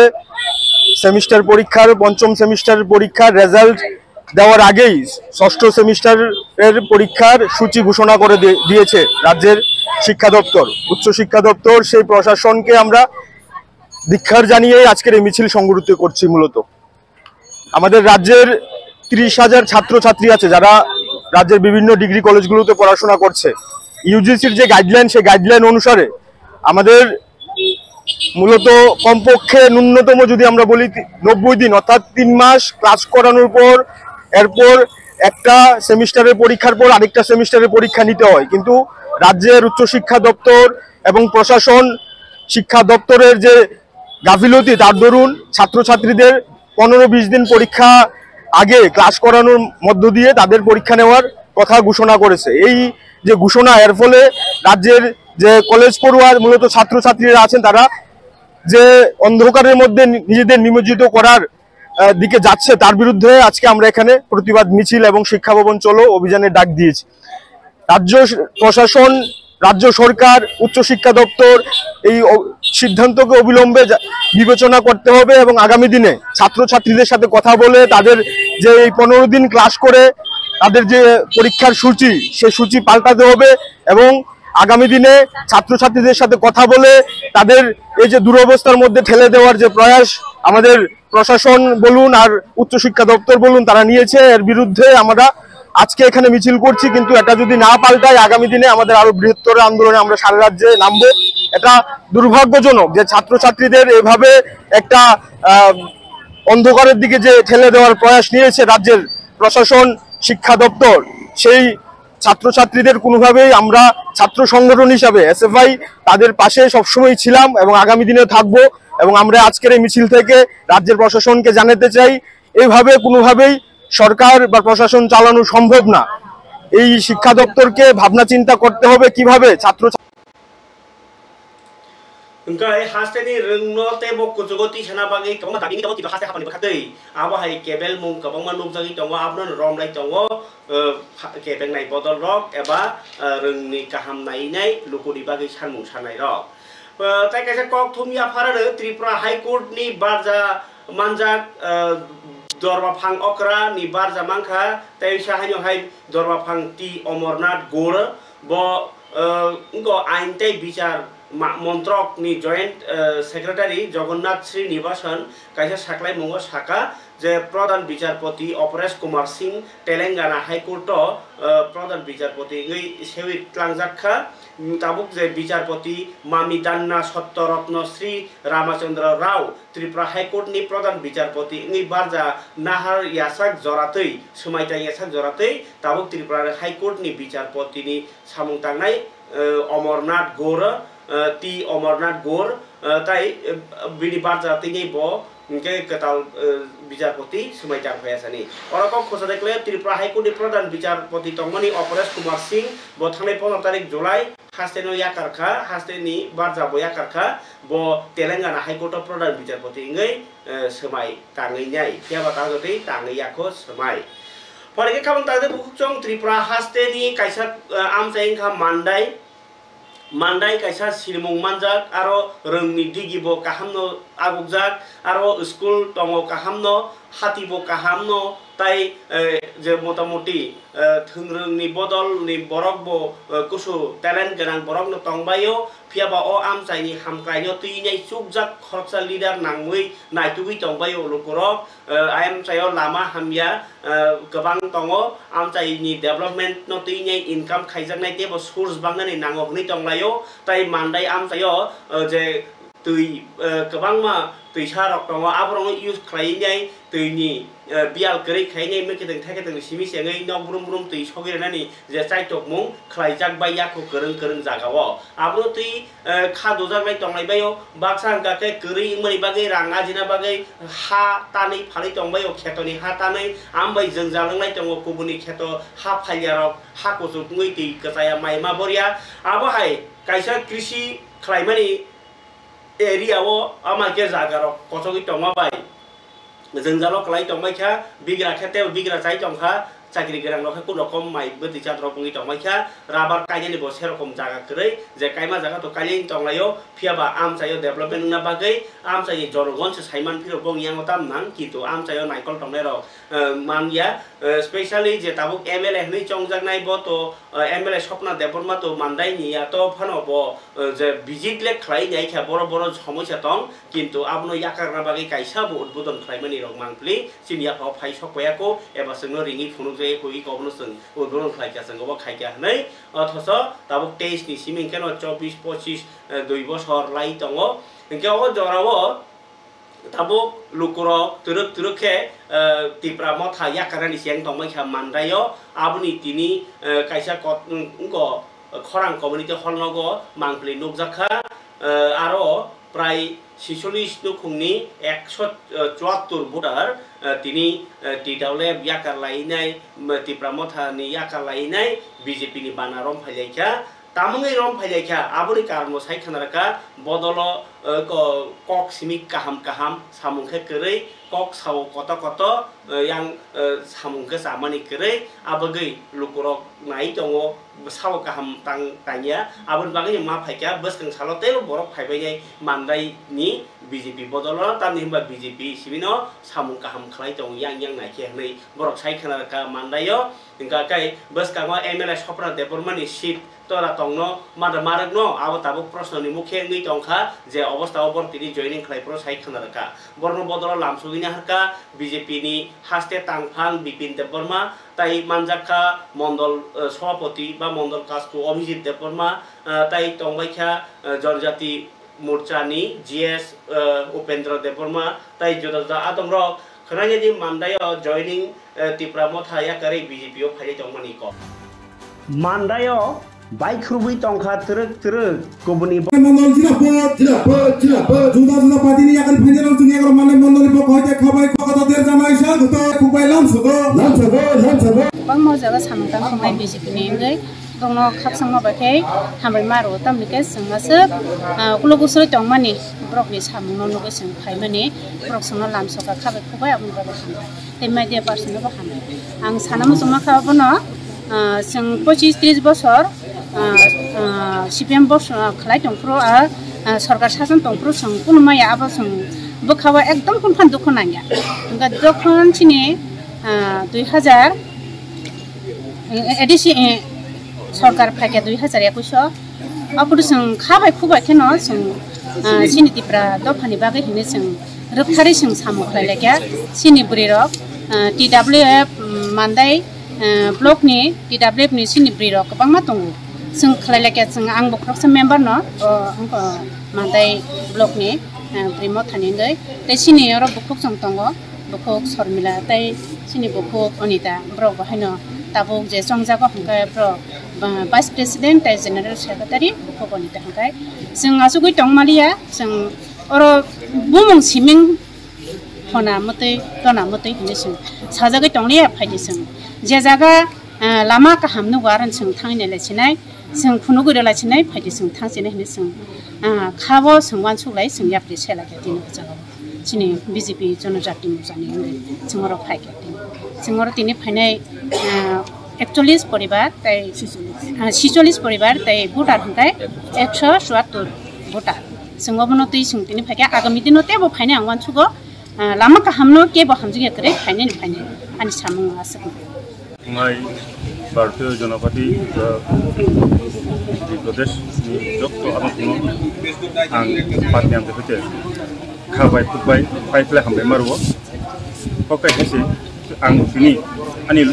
সেমিস্টার পরীক্ষার, পঞ্চম সেমিস্টারের পরীক্ষার রেজাল্ট দেওয়ার আগেই ষষ্ঠ সেমিস্টারের পরীক্ষার সূচি ঘোষণা করে দিয়ে-, দিয়েছে রাজ্যের শিক্ষা দপ্তর। উচ্চশিক্ষা দপ্তর সেই প্রশাসনকে আমরা ধিক্কার জানিয়েই আজকের এই মিছিল সংগঠিত করছি মূলত। আমাদের রাজ্যের ত্রিশ হাজার ছাত্রছাত্রী আছে, যারা রাজ্যের বিভিন্ন ডিগ্রি কলেজগুলোতে পড়াশোনা করছে। ইউজিসির যে গাইডলাইন, সেই গাইডলাইন অনুসারে আমাদের মূলত কমপক্ষে ন্যূনতম যদি আমরা বলি, তি-, নব্বই দিন, অর্থাৎ তিন মাস ক্লাস করানোর পর, এরপর একটা সেমিস্টারের পরীক্ষার পর আরেকটা সেমিস্টারের পরীক্ষা নিতে হয়। কিন্তু রাজ্যের উচ্চশিক্ষা দপ্তর এবং প্রশাসন, শিক্ষা দপ্তরের যে গাফিলতি, তার দরুন ছাত্রছাত্রীদের পনেরো বিশ দিন পরীক্ষা আগে ক্লাস করানোর মধ্য দিয়ে তাদের পরীক্ষা নেওয়ার কথা ঘোষণা করেছে। এই যে ঘোষণা, এর ফলে রাজ্যের যে কলেজ পড়ুয়া মূলত ছাত্রছাত্রীরা আছেন, তারা যে অন্ধকারের মধ্যে নি-, নিজেদের নিমজ্জিত করার, আহ, দিকে যাচ্ছে, তার বিরুদ্ধে আজকে আমরা এখানে প্রতিবাদ মিছিল এবং শিক্ষা ভবন চলো অভিযানের ডাক দিয়েছি। রাজ্য স-, প্রশাসন, রাজ্য সরকার, উচ্চশিক্ষা দপ্তর এই অ-, সিদ্ধান্তকে অবিলম্বে যা-, বিবেচনা করতে হবে এবং আগামী দিনে ছাত্রছাত্রীদের সাথে কথা বলে তাদের যে এই পনেরো দিন ক্লাস করে তাদের যে পরীক্ষার সূচি, সেই সূচি পাল্টাতে হবে এবং আগামী দিনে ছাত্রছাত্রীদের সাথে কথা বলে তাদের এই যে দুরবস্থার মধ্যে ঠেলে দেওয়ার যে প্রয়াস আমাদের প্রশাসন বলুন আর উচ্চশিক্ষা দপ্তর বলুন, তারা নিয়েছে, এর বিরুদ্ধে আমরা আজকে এখানে মিছিল করছি। কিন্তু এটা যদি না পাল্টায়, আগামী দিনে আমাদের আরো বৃহত্তর আন্দোলনে আমরা সারা রাজ্যে নামবো। এটা দুর্ভাগ্যজনক যে ছাত্রছাত্রীদের এভাবে একটা, আহ, অন্ধকারের দিকে যে ঠেলে দেওয়ার প্রয়াস নিয়েছে রাজ্যের প্রশাসন, শিক্ষা দপ্তর, সেই ছাত্রছাত্রীদের কোনোভাবেই আমরা ছাত্র সংগঠন হিসাবে এসএফআই তাদের পাশে সবসময় ছিলাম এবং আগামী দিনে থাকবো। এবং আমরা আজকের এই মিছিল থেকে রাজ্যের প্রশাসনকে জানাতে চাই, এইভাবে কোনোভাবেই সরকার বা প্রশাসন চালানো সম্ভব না। এই শিক্ষা দপ্তরকে ভাবনা চিন্তা করতে হবে কিভাবে ছাত্র Hwnkhe hasteni rwngno tei bo kuchugo tisana bagwi kwbangma dabi wngwi tongo, kiba haste haphangni bwkha twi. Abo hai kebel mung kwbangma nukjagwi tongo, abono romlai tongo, eh, pha-, kebeng nai bodol rok eba, eh, rwngni kaham nainai lukuni bagwi sanmung sanai rok. Eh, tei kaisa kok thum yapharano Tripura High Court ni barja manjak, eh, Dorbaphang okra ni barja mankha, tei sa haino hai Dorbaphang T Omornath Gore bo, eh, wngkha ain tei bichar ma-, montrok ni joint, eh, secretary Jagannath Srinivasan kaisa saklaimungo saka je Pradhan Bicharpoti Aparesh Kumar Singh Telangana High Court o, eh, Pradhan Bicharpoti wngwi sewi tlangjak kha. Tabuk je Bicharpoti Mamidanna Satyaratna Sri Ramachandra Rao Tripura High Court ni Pradhan Bicharpoti wngwi barja nahar yachak joratwi, swmai tang yachak joratwi tabuk Tripura High Court ni Bicharpoti ni samung tangnai, eh, Omornath Gore, eh, T Omornath Gore, eh, tai, eh, bini barja tini bo hwnkhe kwtal, eh, Bicharpoti swmai tang phai yasani. Oro kok khosade kle Tripura High Court ni Pradhan Bicharpoti tongmani Aparesh Kumar Singh bo thangnai pondro tarik July haste no yakar kha, haste ni barja bo yakar kha, bo Telangana High Court o Pradhan Bicharpoti wngwi, eh, swmai tangwi nai, phiya ba ta jotwi tangwi yakho swmai. Pore khe khabang ta jotwi bukhuk chwng Tripura haste ni kaisa, eh, amchai wngkha Mandai, Mandai kaisa sinimung manjak, aro rwngni digi bo kaham no agukjak, aro school tongo kaham no, hati bo kaham no, tai, eh, je motamoti, eh, thwngrwngni bodolni borok bo, eh, kusu talent gwnang borok no tongbaio, phiya ba o amchaini hamkraino twinai chukjak khoroksa leader nangwi naitugwi tongbaio lukurok, eh, amchaio lama hamya, eh, kwbang tongo, amchaini development no twinai income khaijaknai teibo source bangnani nango hwnwi tonglaio, tai Mandai amchaio, eh, je twi, eh, kwbangma twisa rok tongo, aborokno use khlaiwi nai twini, eh, biyal kwrwi khainai meketeng theketeng ni simi sengwi nok brum brum twi sogwi rwnani je chaitokmung khlaijak bai yakho kwrwng kwrwng jagao. Abono twi, eh, kha dujak lai tonglai baio, baksa hwnkha khe kwrwi wngmani bagwi rang ajina bagwi ha tanwi phalwi tongbaio, khetoni ha tanwi, ambai jwngjal wnglai tongo, kubuni kheto ha phalyarok ha kuchuk wngwi twi kwchaya mai ma borya. Abo hai kaisa krisi khlaimani area o ama khe jaga rok kochogwi tongma bai jwngjalo kwlai tongbai kha, bigra khe tei bigra chai tongkha, chakri gwnang rok khe kun rokom mai bwtwi chatrok wngwi tongbai kha, rabar kainani bo serokom jaga kwrwi, je kaima jaga to kailai tonglaio, phiya ba amchaio development wngna bagwi amchaini jonogon se saiman phiro bong yango tam nang, kintu amchaio naikol tongnai rok, eh, man ya, eh, specially je tabuk M L A hwnwi chongjaknai bo to, eh, M L A Sopna Debbarma to Mandai ni ya to phano bo, eh, je visit le khlai nai kha boro boro somosya tong, kintu abono yakarna bagwi kaisa bo udbodon khlaimani rok mangpli chini yaphao phai sok paiya ko eba chwngno ringwi phunuk jai ko iko bono chwng udbodon khlai kha chwng obo khai kha hwnwi, othocho tabuk teis ni simi hwnkhe no chobbish pochis, eh, dui bosor lai tongo hwnkhe o jorao. Tabuk lukurok twrwk twrwk khe, eh, Tipra motha yakarnani siyang tongbai kha Mandaio. Aboni tini, eh, kaisa kot-, wng-, wngko khorang community hall nogo mangpili nukjak kha. Eh, aro prai sicholish nukhungni ekso chuattur voter, eh, tini, eh, T W F yakar lainai, mm, Tipra mothani yakar lainai B J P ni bana rom phailaikha. Tamungwi rom phailaikha, aboni karonbo sai khna rwkha, bodolo, eh, ko-, kok simi kaham kaham samung khe kwrwi, kok sao koto koto, eh, yang, eh, samung khe chamani kwrwi, abagwi lukurok nai tongo, sao kaham tang tangya, aboni bagwi ma phaikha, bwskang salo teibo borok phaibainai Mandai ni B J P bodolo, tamni hwnba B J P simi no samung kaham khlai tongo yang yang naikhe hwnwi borok sai khna rwkha Mandaio. Hwnkha khe bwskango M L A Sopra Debbarma ni seat tora tongno mada marwkno abo tabuk proshno ni mukhe wngwi tongkha je obostao borok tini joining khlai phuru sai khna rwkha. Borokno bodolo lamsogwi naharkha B J P ni haste tangphang Bipin Debbarma tai manjakha mondol, eh, sobhapoti ba mondol kasku Abhijit Debbarma, eh, tai tongbaikha, eh, Janjati Morcha ni G S, eh, Upendra Debbarma tai juda juda adongrok khwnai di Mandaio joining, eh, Tipra motha yakarwi B J P o phaiwi tongmani kok. Mandaio baikhurubwi tongkha twrwk twrwk kubuni bo- Mondol jinapot, jinapot, jinapot. Juda juda party ni yakarwi phainai rok chwng yakarwi mannai mondol ni pokho hai khe khabai kokoto derjanai sa goto kubai lamsogo. Lamsogo, lamsogo. Bangma jaga samung tang khwnai B J P ni wngwi. Borokno khakchangma bai khe hambai ma rwo, tamni khe chwng aswk, ah, ulo bwswk tongmani borokni samungno nugwi chwng phaimani, borok chwngno lamsoka kha bai khubai aboni bagwi hambai tei media person no bo hambai. Ang sana muchungma kha bono, ah, chwng pochis tris bosor, ah, ah, C P M bosor, ah, khlai tongphuru, ah, ah, sorkar sason tongphuru chwng kunu maya abo chwng bwkha o ekdom kunu phan dukhu nangya. Hwnkhe jokhon chini, ah, dui hajar A D C, eh, sorkar phaikha dui hajar ekush o. Aphuru chwng kha bai khu bai kheno chwng, ah, chini Tipra dophani bagwi hinwi chwng rwktharwi chwng samung khlai laikha. Chini bwrwirok, ah, T W F, mm, Mandai, ah, block ni T W F ni chini bwrwirok kwbangma tongo. Chwng khlai laikha, chwng ang bo khoroksa member no, o, wngkha Mandai block ni, ah, bwrwi mothani wngwi. Tei chini oro bukhuk chwng tongo. Bukhuk Sormila tei chini bukhuk Anita, borok bo haino tabuk je chongjago hwnkhe borok, ba, Vice President tei General Secretary bukhuk Anita hwnkhe chwng achugwi tongmaliya, chwng oro bumung siming hona mwtwi tona mwtwi hinwi chwng sajagwi tongliya, phaidi chwng je jaga, ah, lama kaham nugo aro chwng thangwi nailai sinai. Chwng phunugwi rwlai sinai, phaidi chwng thang sinai hinwi chwng, ah, kha bo chwng uansuk lai, chwng yapri se lai khe tini o jaga o. Chini B J P Jonojati Morcha ni wngwi chwng oro phai khe tini. Chwng oro tini phainai, ah, ekchollis poribar tei, ah, sicholish poribar tei voter hwnkhe ekso chuattur voter. Chwng obono twi chwng tini phai khe agami dino teibo phainai ang uansugo, ah, lama kaham no kebo hamjak ya kwrwi phainai ni phainai ani samung aswk. Wngnai Bharatiya Janata Party, uh, Pradesh ni jotto adong phano ang party ang tepete kha bai khuk bai pai phle hambai ma rwo. Kok kai hai se ang tini ani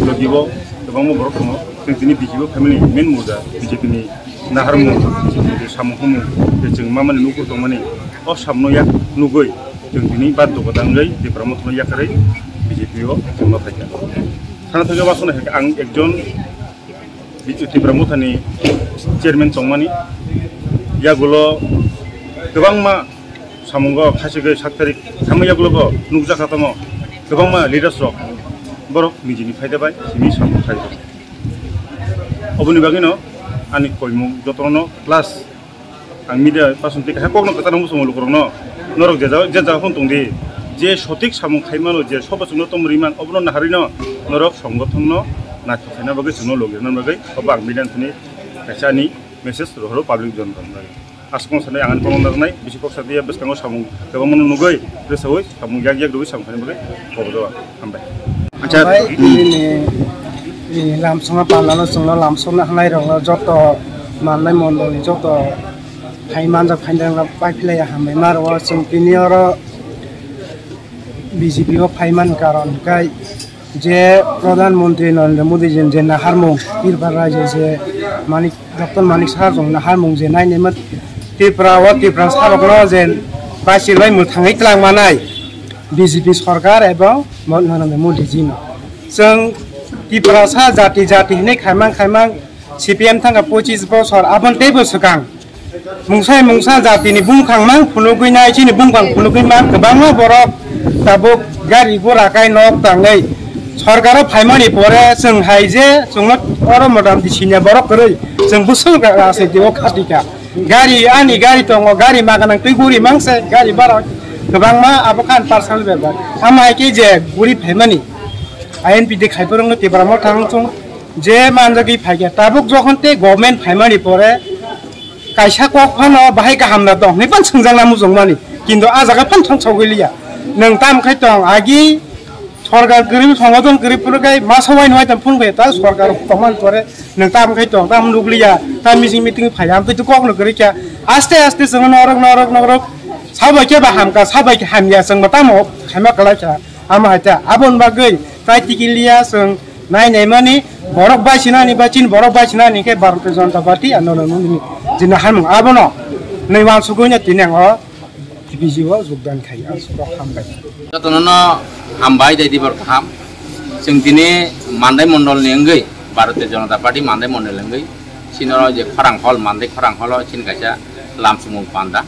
logi bo kwbangma borok tongo. Chwng tini B J P family main murda B J P ni naharmung, samung humung, tei chwng mamani nukur tongmani o samno yak nugwi chwng tini baddo kwtangwi Tipra Motha no yakarwi B J B J P o chwngno phaikha. Sana thangwi wasona hwnkhe ang ekjon Biju Tipra Mothani chairman chongmani, yagulo kwbangma samungo khachigwi sak tarik thangma yagulogo nukjakha tamo kwbangma leaders rok borok nijini phaida bai simi samung khai. Oboni bagwino ani koimung jotono plus ang media person twi kaisa kokno kwchangma muchungo lukurokno norok je jaga, je jaga phone tongdi, je sotik samung khaimano, je sobo chwngno tomriman obono naharwino norok songothonno naithok khaina bagwi chwngno logirna bagwi obo ang media thani kaisa ani message rohoro public jon rok bagwi. Aswkno sanai ang ani kolom narwknai bisi kok sadia bwskango samung kwbangmano nugwi bwsaui samung yak yak rwui samung khaina bagwi kobodo hambai. Acha. Hambai, nini, nini lamsongma pandalo chwngno lamsokna hwnai rokno joto mannai mondolni joto phai manjak phainai rokno paiphlaiya hambai ma rwo chwng tini oro B J P o phaimani karon hwnkhe je Pradhan Mantri Narendra Modi je, je naharmung Tripura rajyo je Manik, Doctor Manik Saha rok naharmung je nainema Tripura o Tripura sa rokno je bachirbai mwthangwi twlang manai. B J P sorkar ebong Mo-, Narendra Modi ji no. Chwng Tiprasa jati jati hinwi khaimang khaimang C P M thangkha pochis bosor aboni teibo swkang. Mungsa mungsa jatini bumkhang mang phunugwi nai chini bumkhang phunugwi mang kwbangma borok tabuk gari gura kai nok tangwi sorkaro phaimani pore chwng hai je chwngno oro motamti sinya borok kwrwi chwng bwswk rajniti o khatika. Gari, ani gari tongo, gari maganang twi guri mangse, gari bara kwbangma abo khan personal bepar. Ama hai khe je guri phaimani, I N P D khai phwrwngno Tipra Motha wng chwng je manjagwi phaikha. Tabuk jokhon tei government phaimani pore kaisa kok phano bahai kaham na tong hinwi phan swngjakna muchungmani. Kintu ah jaga phan thongsogwi liya. Nwng tam khai tong agi Sorkar kwrwi, songothon kwrwi phuru khe masa wai nwng tam phung khe ta sorkar tongmani pore nwng tam khai tong tam nukliya tam meeting meeting phai am twi kok no kwrwi kha aste aste chwng norok norok norok sabai khe ba hamkha sabai khe hamya chwng bo tamo khaima kwlai kha ama hai ta aboni bagwi tai tikiliya chwng nai nai mani borok bai sinani ba chin borok bai sinani khe Bharatiya Janata Party ano nini jina hamung abono nai wansugwi no tini ang o T P G o jogdan khai, ang sukok hambai. Jotono no hambai dai dibar kaham. Chwng tini Mandai Mondol ni wngwi, Bharatiya Janata Party Mandai Mondol wngwi, chini oro je khorang hol, Mandai khorang holo chini kaisa lamsumung panda.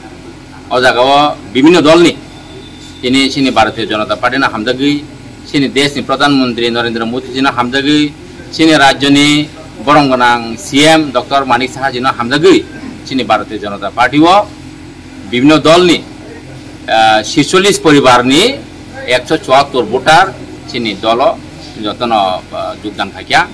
O jaga o bibhinno dol ni tini chini Bharatiya Janata Party no hamjagwi, chini desh ni Pradhan Mantri Narendra Modi ji no hamjagwi, chini rajyo ni borom gwnang C M Doctor Manik Saha ji no hamjagwi, chini Bharatiya Janata Party o bibhinno dol ni, ah, ছেচল্লিশ poribar ni ekso chuattor voter chini dolo jotono, ah, jogdan khaikha.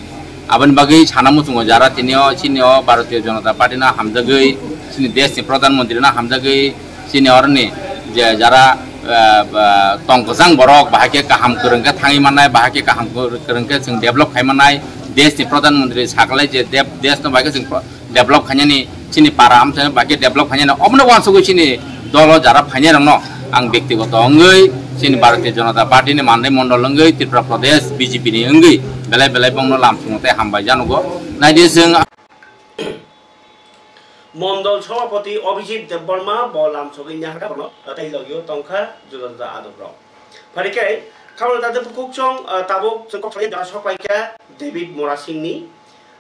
Aboni bagwi sana muchungo jara tini o chini o Bharatiya Janata Party no hamjagwi, chini desh ni Pradhan Mantri no hamjagwi, chini oroni je jara, ah, ah, tong kwchang borok bahai khe kaham kwrwng khe thangwi mannai, bahai khe kaham kwrwng khe chwng develop khai mannai, desh ni Pradhan Mantri sakalai je dev-, desh no bahai khe chwng pro-, develop khainani chini para amchaini bagwi develop khainani omono uansugwi chini dolo jara phainai rokno ang byaktigoto wngwi chini Bharatiya Janata Party ni Mandai Mondol wngwi Tripura Pradesh B J P ni wngwi belai belai bongno lamsongo tei hambai janugo. Naidi chwng Mondol Sabhapati Abhijit Debbarma bo lamsogwi nahar kaborno tei logio tongkha juda juda adok rok. Phari khe khamana tade bukuchong, ah, tabuk chwng kok salai jora sok paikha David Murasing ni.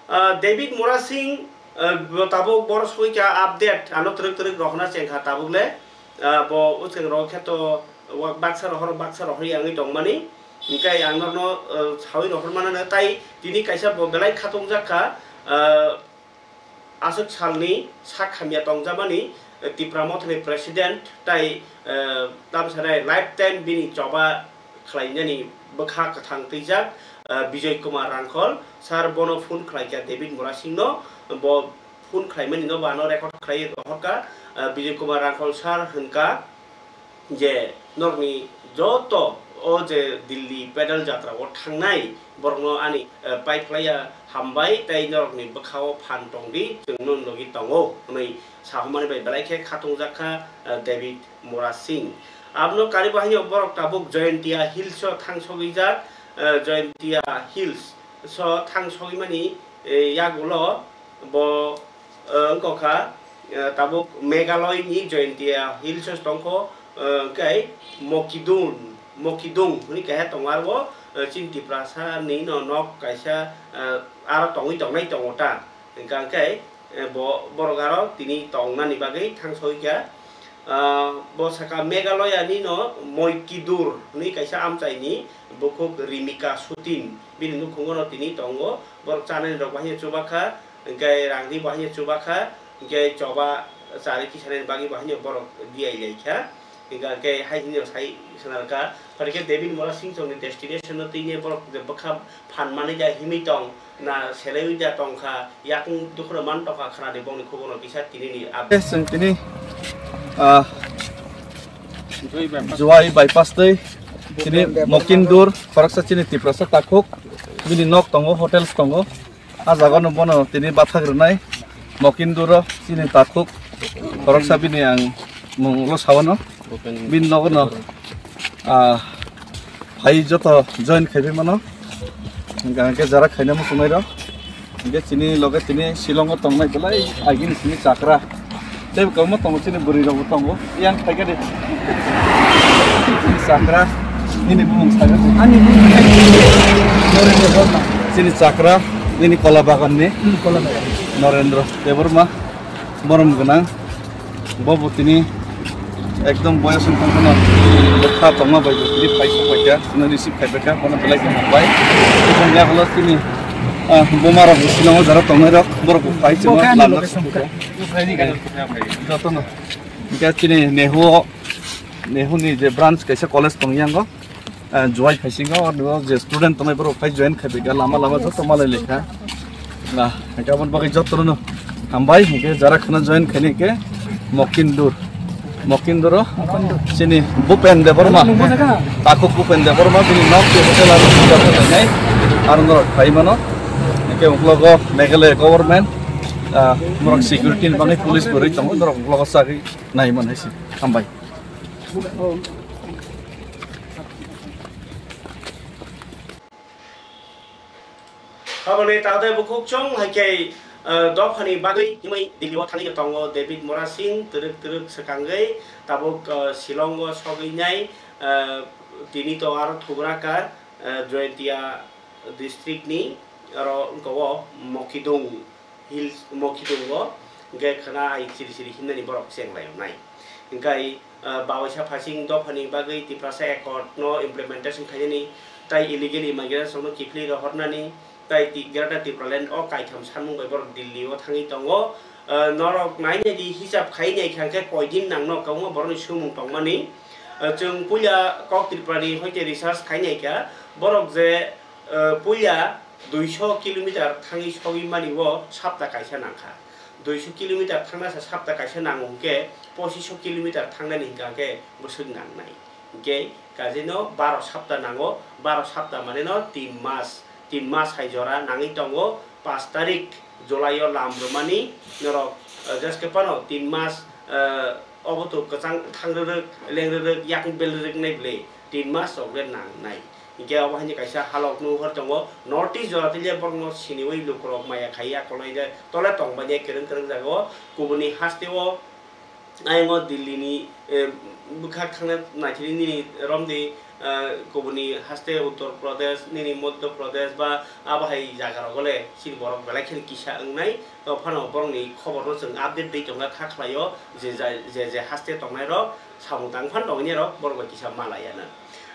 Ah, David Murasing, ah, bo tabuk boro soi kha update, ano twrwk twrwk rohorna chengkha tabuk le. Ah, bo ucheng rok khe to wa-, baksa rohor, baksa rohor yangwi tongmani. Hingke ang norno, ah, sawi rohor manano, tai tini kaisa bo belai khatungjak kha, ah, aswk salni sak hamya tongjamani, eh, Tipra Mothani President tai, eh, tamsanai lifetime bini choba khlainani bwkha kwthang twijak, eh, Bijoy Kumar Rangkhol sir bono phone khlaikha David Murasingno, bo phone khlaimani no bo ano record khlai rohorkha, eh, Bijoy Kumar Rangkhol sir hwnkha, je norokni joto o je Delhi pedal jatra o thangnai borokno ani, eh, paiphlaiya hambai tei norokni bwkhao phan tongdi, chwng nwng logi tongo hwnwi sahumani bai belai khe khatungjak kha, eh, David Murasing. Abono kari bahaino borok tabuk Jaintia Hills o thang sogwijak, eh, Jaintia Hills o thang sogwimani, eh, yagulo bo, eh, wngkha, eh, tabuk Meghalaya ni Jaintia Hills o tongkho, eh, hwnkhe Mokidung, Mokidung hwnwi kaisa tongo, aro, eh, chini Tiprasa ni no nok kaisa, eh, aro tongwi tongnai tongo ta. Hingka khe, eh, bo, borok aro tini tongnani bagwi thang soi kha. Ah, bo saka Meghalaya ni no Moikidur hwnwi kaisa amchai ni bukhuk Rimika Sutin bini nukhungo no tini tongo. Borok chanani rok bahai chuba kha, hingke rang ri bahai chuba kha, hingke choba chari kisanani bagwi bahai borok diai lai kha. Hingka khe hai hwnwi sai swnarkha. Phai khe David Mora Singh chongni destination no tini borok je bwkha phan manwi ja himwi tong na selaiwi ja tongkha, yakung dukhno man tongkha khna de bongni khubukno kisa tinini update. Yes, chwng tini, ah, Jowai bypass tei tini Mokindur, khoroksa chini Tiprasa takhuk, bini nok tongo, hotels tongo. Ah jaga no bono tini bathak rwnai Mokinduro chini takhuk khoroksa bini ang mung ulo sawano bini nogo no, ah, phai joto join khaibai mano hingke jara khaina muchungnai rok hingke chini loge tini Shillong o tongnai belai agini chini chakra. Tei kwbangma tongo, chini bwrwi rokbo tongo. Yang khaikhe de. Chini chakra, nini bumung sakha. Ani bumung Norendra Debbarma. Chini chakra, nini kola bagan ni. Hmm, kola bagan. Norendra Debbarma, borom gwnang. Bo bo tini ekdom boyos wng tongkhano bwkha tongma bai bo tini paisuk bai kha, chini receive khai bai kha, bono belai khe hambai. Tini, ah, buma rok bo Shillong o jora tongnai rok, borok bo phai chwngno lamno. Jotono. Hingke chini Nehu o, Nehu ni je branch kaisa college tong yango, ah, Jowai phaisingo, o je student tongnai borok phai join khai bai kha, lama lama joto malai lekha. Na, hingke aboni bagwi jotono hambai, hingke jara khana join khaini hingke Mokindur. Mokinduro chini Bhupen Debbarma, takhuk Bhupen Debbarma, bini nok tei hotel aro puja khainai, aro norok phai mano. Hingke uklogo Meghalaya government, ah, norok security ni bagwi police bo rwi tongo, norok uklogo chagwi nai mano hai se. Hambai. Aboni tadai bukhuk chwng hai khe, eh, dophani bagwi himwi Delhi o thangwi tongo David Mora Singh twrwk twrwk swkangwi tabuk, eh, Shillong o sogwi nai, eh, tini to aro thugra ka, eh, Jaintia district ni aro wngkha o Mokidung. Hills Mokidung o hingke khana ai chiri chiri himnani borok cheng lai nai. Hingke, ah, bawaisa phasing dophani bagwi Tiprasa Accord no implementation khainani, tai illegal immigrants rokno kiphilwi rohornani, tai ti-, Greater Tipraland o kaitham sanmung bai borok Delhi o thangwi tongo. Ah, norok nai nai di hisab khai nai kha khe koi din nangno kwbangma borokni swngmung tongmani. Ah, chwng puila Kok Tripura ni hoite research khai nai kha, borok je, ah, puila duiso kilometer thangwi sogwi mani o sapta kaisa nangkha. Duiso kilometer thangna sa sapta kaisa nango hwnkhe pochisho kilometer thangnani hwnkha khe bwswk nangnai. Hwnkhe kajeno baro sapta nango, baro sapta mane no tin mas, tin mas hai jora nangwi tongo, pash tarik July o lam rwmani norok, eh, just khe phano tin mas, eh, obo to kwchang thang rwrwk, leng rwrwk, yakung bel rwrwk nai bwle, tin mas rok le nangnai. Hingke obo hai kaisa halok nung hor tongo, North East jora tei borokno siniwi lukurok maya khai ya kolai de tole tong bai de kereng kereng jaga o kubuni haste o ayang o Delhi ni, eh, bwkhak thangna naithini nini romdi, eh, kubuni haste Uttar Pradesh nini Madhya Pradesh ba abo hai jaga rogo le chini borok belai kheno kisa wngnai. To phano borokni khobor no chwng update dei tongna kha khlai o je ja-, je je haste tongnai rok samung tang phan tongni rok borok bai kisa malai ya na.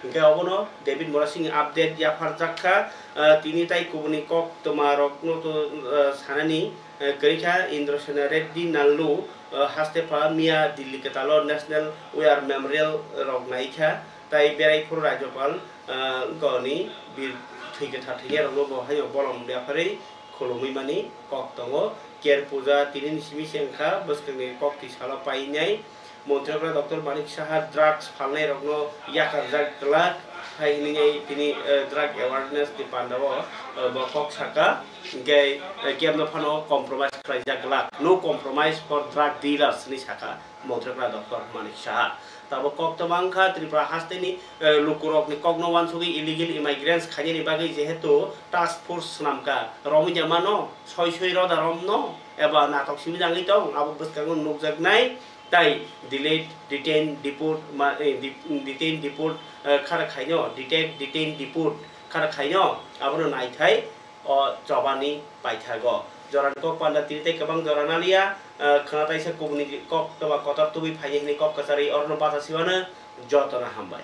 Hingke obono David Mora Singh update yapharjak kha, ah, tini tai kubuni koktwma rokno to, ah, sanani, eh, kwrwi kha Indrasena Reddy Nallu, ah, haste pha miya Delhi kwtalo National War Memorial rok nai kha, tai berai phuru Rajyapal, ah, wngkoni bir thwi kwthar thwinai rokno bo haino bolom yapharwi khulumwi mani kok tongo. Ker puja tini ni simi se wngkha bwskangni kok twi salo painai. Montri okra Doctor Manik Saha drugs phalnai rokno yakarjak glak hai hwnwi tini, eh, drug awareness ni panda o, eh, bo kok saka. Hingke, eh, kebno phano compromise khlaijak glak. No compromise for drug dealers hwnwi saka Montri okra Doctor Manik Saha. Tabuk kok twma wngkha Tripura hasteni, eh, lukurokni kokno uansugwi illegal immigrants khainani bagwi jehetu task force swnamkha, romwi ja mano, soi soi roda romno eba natok simi jangwi tong, abo bwskango nukjaknai, tai delayed detain deport ma, eh, de-, detain deport, eh, khara khaino, detect, detain, deport khara khaino, abono naithai o chobani paithago. Jorani kok panda tini tei kwbang jora naliya, eh, khwna taisa kubuni kok twma kotor tubui phaini hwnwi kok kwcharwi orono bacha siwano jotono hambai.